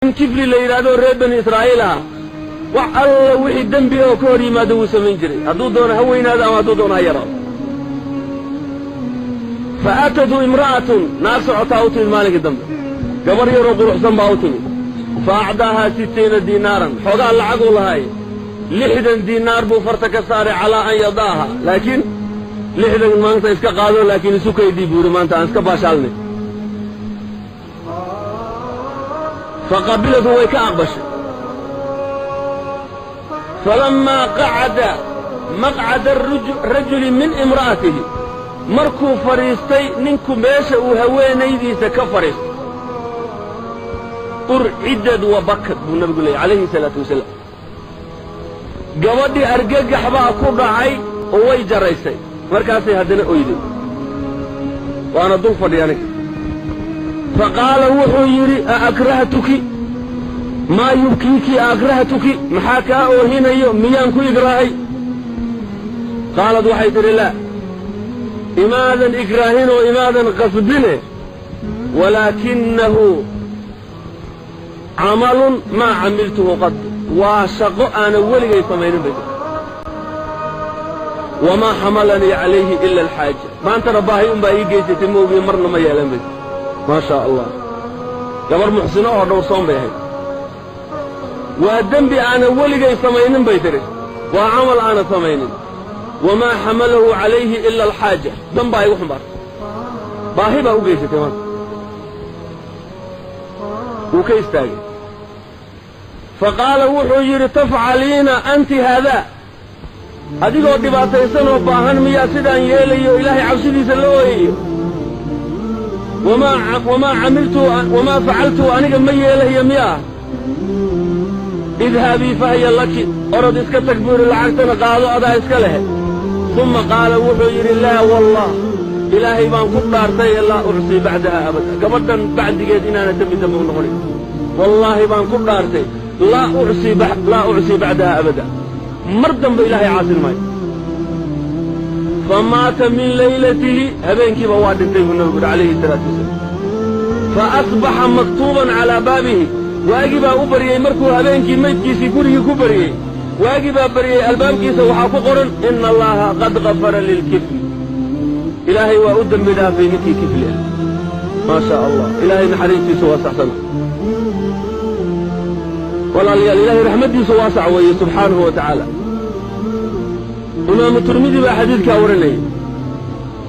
Nin Kifli la yidhaahdo reer Bani Israa'iil ah, wax alla wixii dembi oo ka hor yimaado wuu samayn jiray, hadduu doono ha weynaado ama hadduu doono ha yaraado. Fa aatatu imra'atun, naag socotaa u timid maalinkii dambe, gabar yaroo quruxsan baa u timid. Fa acdaahaa 60 diinaaran, xoogaa lacaguu lahay, 60 diinaar buu farta ka saaray, calaa an yadaaha, laakiin 60 maanta iska qaado, laakiin isu kaydii buu yidhi, maanta aan iska baashaalnay. Fa qabilatu, way ka aqbashay. Falammaa qacada maqcada rajuli min imra'atihi, markuu fadhiistay ninku meesha uu haweenaydiisa ka fadhiisto, urcidad wa bakad buu nabigu leeyay calayhi salaatu wasalaam. Gabadhii argagax baa ku dhacay oo way jaraysay, markaasay haddana oyday, waana dul fadhiya aniga. Fa qaala, wuxuu yidhi: a akrahtuki? Maa yubkiiki? A akrahtuki? Maxaa kaa oohinayo? Miyaan ku igraahay? Qaalad, waxay tidhi: laa, imaadan ikraahinoo imaadan qasbine, walaakinahu camalun maa camiltuhu qad, waa shaqo aanan weligay samaynin bay tii, wamaa xamalanii calayhi ila alxaaja, maantana baahi unbaa ii geysatay moogiye marna ma yeelan bay. Maa shaa Allah, gabar muxsino oo dhowrsoon bay ahayd. Waa dembi aanan weligay samaynin bay tidhi, waa camal aanan samaynin, wamaa xamalahu calayhi ila alxaaja, dan baa igu xumbaartay, baahi baa u geysatay maanta. Wuu ka istaagay. Fa qaala, wuxuu yidhi: tafcaliina anti haadaa? Adigoo dhibaataysanoo baahan miyaa sidaan yeelayo Ilaahay cabsidiisa la ooyayo? Wamaa camiltu wamaa facaltu, aniga ma yeelayo miyaa? Idhabii fahiya laki, orod iska tag buu yidhi, lacagtana qaado, adaa iska leh. Uma qaala, wuxuu yidhi: laa wallah, Ilaahay baan ku dhaartay ee laa ucsii bacdaha abada, gabadhan bacdigeed inaana dembi dambe u noqonin, wallaahi baan ku dhaartay, laa ucsii bacdaha abada, mar dambe Ilaahay caasin maayo. Fa maata min laylatihi, habeenkiiba waa dhintay buu nabigu yidhi calayhi salaatu wasalaam. Fa asbaxa maktuuban calaa baabihi, waagii baa u baryey markuu habeenkii maydkiisii gurigii ku baryey, waagii baa baryey, albaabkiisa waxaa ku qoran: ina allaha qad gafara lilkifli, Ilaahay waa u dembi dhaafay ninkii kifli ah. Maa shaa Allah, Ilaahay naxariistiisu waa saxsana. Walaalayaal, Ilaahay raxmaddiisu waasac weeye subxaanahu wa tacaala. Imaamu Tirmidi baa xadiidkaa warinayay.